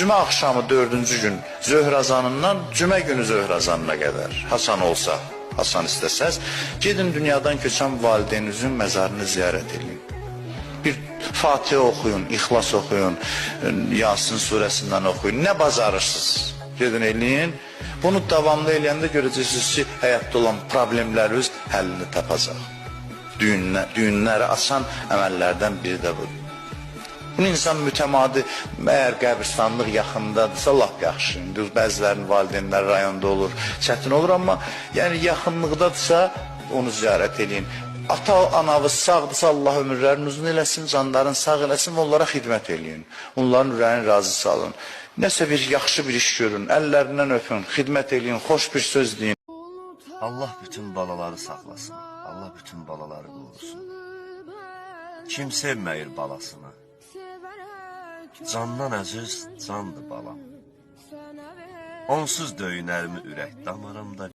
Cümə axşamı 4-cü gün zöhr azanından cümə günü zöhr azanına qədər, hasan olsa, hasan istəsəz, gedin dünyadan köçən valideyninizin məzarını ziyarət edin. Bir Fatihə oxuyun, İxlas oxuyun, Yasin surəsindən oxuyun. Nə bacarırsınız? Gedin eləyin. Bunu davamlı eləyəndə görəcəksiniz ki, həyatda olan problemləriniz həllini tapacaq. Düyünləri açan əməllərdən biri də budur. Bunu insan mütəmadi, əgər qəbristanlıq yaxındadırsa lap yaxşı. İndi bəzilərinin valideynləri rayonda olur, çətin olur, amma yəni yaxınlıqdadırsa onu ziyarət eləyin. Ata anavız sağdırsa Allah ömürlərini uzun eləsin, canların sağ eləsin və onlara xidmət eləyin. Onların ürəyini razı salın. Nəsə bir yaxşı bir iş görün, əllərindən öpün, xidmət eləyin, xoş bir söz deyin. Allah bütün balaları saxlasın. Allah bütün balaları qorusun. Kim sevməyir balasını? Candan əziz candır balam. Onsuz döyünərmi ürək damarımda.